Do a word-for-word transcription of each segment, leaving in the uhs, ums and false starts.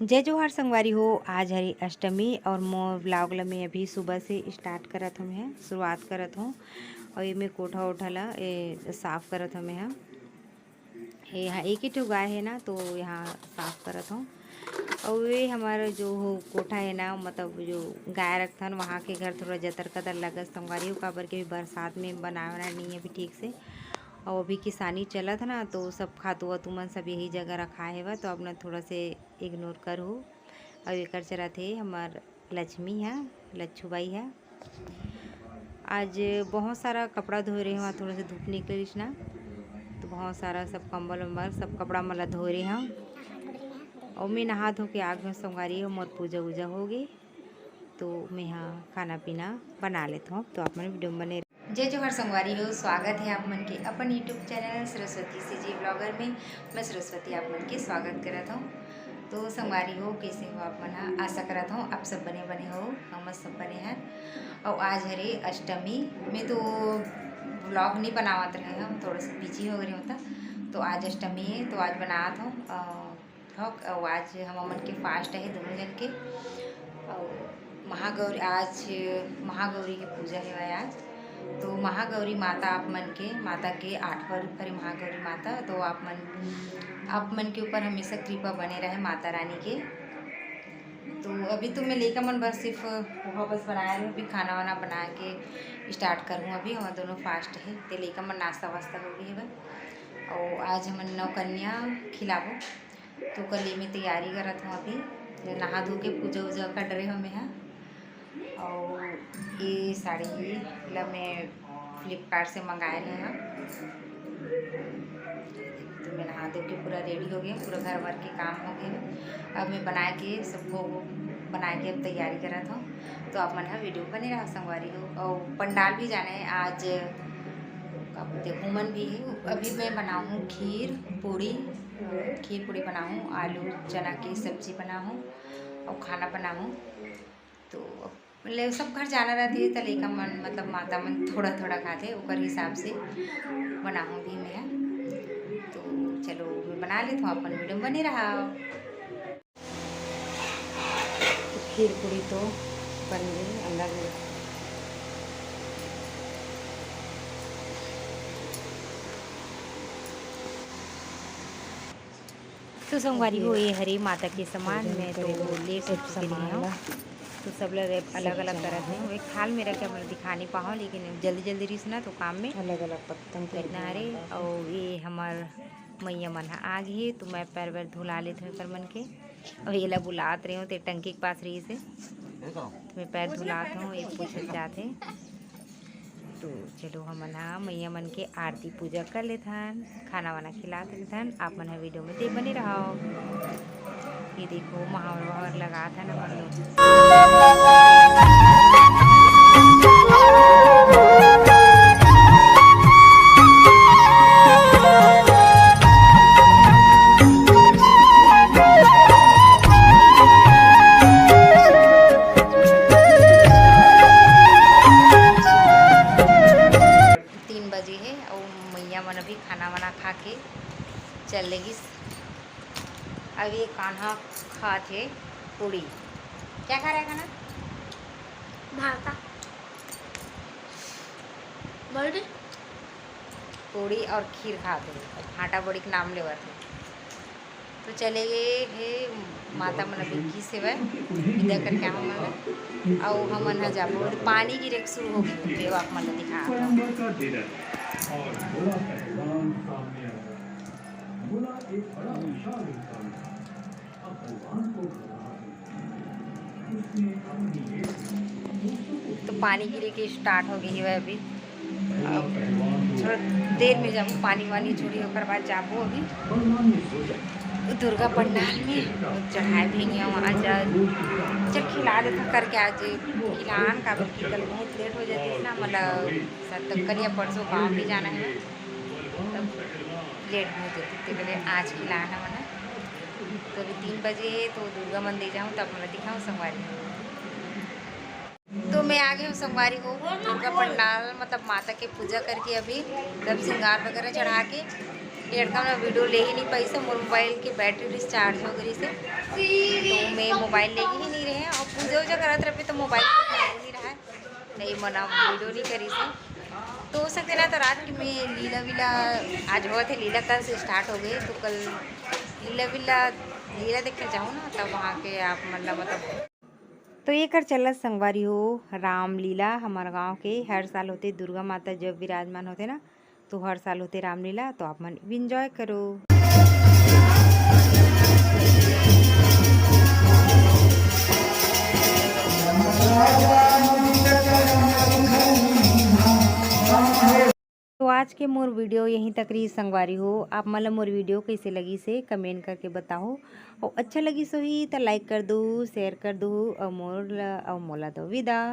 जय जोहार संगवारी हो, आज हरे अष्टमी और मोर vlog ल मैं अभी सुबह से start करत हूँ, मैं शुरुआत करत हूँ। और ये मैं कोठा ओठा ला ए, साफ करत हूँ मैं। ये यहाँ एक ही ठो गाय है ना, तो यहाँ साफ करत हूँ। और ये हमारा जो हो कोठा है ना, मतलब जो गाय रखथन, वहाँ के घर थोड़ा जतर कतर लगत संगवारी हो, काबर के अभी बरसात में बनाए वाला नहीं है अभी ठीक से। और अभी किसानी चलत है ना, तो सब खातू वातू मन सब यही जगह रखा है बा, तो अपना थोड़ा से ignore करहू। अउ एकर चलत हे हमर लक्ष्मी ह, लच्छू बाई ह। आज बहुत सारा कपड़ा धोए रहे हूँ, थोड़ा सा धूप निकलिस ना, तो बहुत सारा सब कंबल उम्बल सब कपड़ा मन ला धोए रहे हूँ। अउ मैं नहा धो के आ गई संगवारी हो, मोर पूजा वूजा हो गई, तो मैं हा खाना पीना बना लेत हूँ। तो आप मन वीडियो में बने जय जोहार संगवारी हो, स्वागत है आप मन के अपन YouTube channel Saraswati CG blogger में। मैं सरस्वती आप मन के स्वागत करत हूँ। तो संगवारी हो, कैसे हो आप मन ह? आशा करत हूँ आप सब बने बने हो, हम सब बने हैं। और आज हरे अष्टमी, मैं तो vlog नहीं बनावत रहे, हम थोड़ा सा बिजी हो गए होता। तो आज अष्टमी है, तो आज बनात हूँ अ, vlog। और आज हम मन के fast है दोनों जन के। और महागौरी, आज महागौरी के पूजा है आज। तो महागौरी माता आप मन के, माता के आठवां रूप हरे महागौरी माता। तो आप मन, आप मन के ऊपर हमेशा कृपा बने रहे माता रानी के। तो अभी तो मैं लइका मन बर सिर्फ पोहा बस बनाए रहे, अभी खाना वाना बना के start करूँ। अभी हम दोनों fast है, ते लइका मन नाश्ता वास्ता हो गई है बस। और आज हमन नौ कन्या खिलाबो, तो कल ये मैं तैयारी करत हूँ। अभी नहा धो के पूजा वूजा कर डरे हूँ मैं हा। और ये साड़ी ला मैं Flipkart से मंगाए रहे हूँ। तो मैं नहा धो के पूरा ready हो गई, पूरा घर वर के काम हो गए। अब मैं बना के सबको बना के अब तैयारी करत हूँ। तो आप मन ह वीडियो बने रहा संगवारी हो। और पंडाल भी जाना है आज, का बोलते, होमन भी है। अभी मैं बनाऊँ खीर पूड़ी, खीर पूड़ी बनाऊँ, आलू चना की सब्जी बनाऊँ और खाना बनाऊँ। तो ले सब घर जाना रहती है, तो लइका मन, मतलब माता मन थोड़ा थोड़ा खाते, ओकर हिसाब से बनाऊँ भी मैं। तो चलो, मैं बना लेती हूँ, अपन वीडियो में बने रहा। खीर पूड़ी तो बन गई, अंदर में। तो संगवारी हो, ये हरे माता के सामान, मैं तो लेट हो चुकी हूँ। तो सब लोग अलग अलग करत हूँ। एक थाल में रख के आप मन ल दिखा नहीं पाहूँ, लेकिन जल्दी जल्दी रहिस ना, तो काम में अलग अलग पत्तन तो इतना हरे। और ये हमर मैया मन ह आ गई, तो मैं पैर वैर धुला लेत हूँ एकर मन के। और ये ला बुलात रहे हूँ, ते टंकी के पास रहिस हे, तो मैं पैर धुलात हूँ, एक पूछत जात हे। तो चलो, हमन ह मैया मन के आरती पूजा कर लेथन, खाना वाना खिला देथन। आप मन ह वीडियो में ते बने रहो। ये देखो, महावर वावर लगात हन हमन लोग। तीन बजे हे अउ मैया मन अभी खाना वाना खा के चल लेगिस। अभी कान्हा खात हे पूड़ी। क्या खा रहा है कान्हा? भाता। बोल दे। पूड़ी और खीर खात हे, भाटा बड़ी के नाम लेवत हे। तो चले गए हे माता मन अभी की सेवा विदा करके हमन ला। अउ हमन ह जाबो, पानी गिरे के शुरू हो गई, देव आप मन ला दिखा। तो पानी गिरे के start हो गई है अभी। अब थोड़ा देर में जाबो, पानी वानी छोड़ी, ओकर बाद जाबो अभी दुर्गा पंडाल में। चढ़ाए भी नहीं है वहाँ जा, चल खिला देता करके आज खिलान, काबर कि कल बहुत लेट हो जाती है ना, मतलब कल या परसों गाँव भी जाना है, तब लेट हो जाती, तो बोले आज खिलाना मना। तो अभी तीन बजे है, तो दुर्गा मंदिर जाऊँ, तब मैं दिखाऊँ संगवारी। तो मैं आ गई हूँ संगवारी हो दुर्गा पंडाल, मतलब माता के पूजा करके अभी सब श्रृंगार वगैरह चढ़ा के। ये लड़का मैं वीडियो ले ही नहीं पाई से, मोर मोबाइल के बैटरी डिस्चार्ज हो गई से, तो मोबाइल लेके ही नहीं रहे और पूजा उजा करत रहे तो मोबाइल तो नहीं रहा है, नहीं मना वीडियो नहीं करी से। तो हो सकते ना तो रात के में लीला वीला आज हुआ थे, लीला कल से स्टार्ट हो गई तो कल लीला वीला लीला देखे जाऊँ ना तब वहाँ के आप मन ला मतलब। तो एकर चलत संगवारी हो रामलीला हमर गांव के हर साल होते, दुर्गा माता जब विराजमान होते ना तो हर साल होते रामलीला, तो आप मन एंजॉय करो। तो आज के मोर वीडियो यहीं तक रही संगवारी हो। आप मन ला मोर वीडियो कैसे लगी से कमेंट करके बताओ, और अच्छा लगी सोही तो लाइक कर दो, शेयर कर दो, और मोर ला और मोला दो विदा।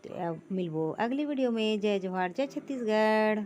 तो अब मिलबो अगली वीडियो में। जय जोहार, जय छत्तीसगढ़।